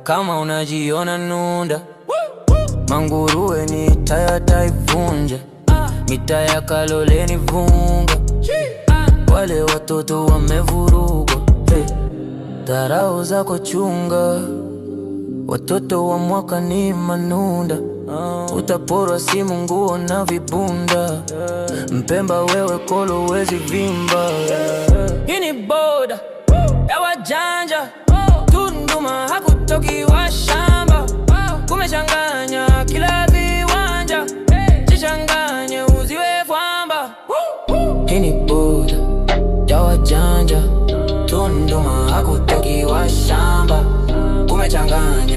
Kama unajiona nunda, manguruwe ni taya taivunja, mita ya Kaloleni vunga, wale watoto wamevurugwa. Hey. Dharau zako chunga, watoto wa mwaka ni manunda, utaporwa simu, nguo na vibunda. Mpemba wewe kolo wezi vimba. Hii ni boda ya wajanja, Tunduma hakutoki washamba, kumechanganya kila viwanja, jichanganye uziwe fwamba. Hii ni boda ya wajanja, Tunduma hakutoki washamba, kumechanganya.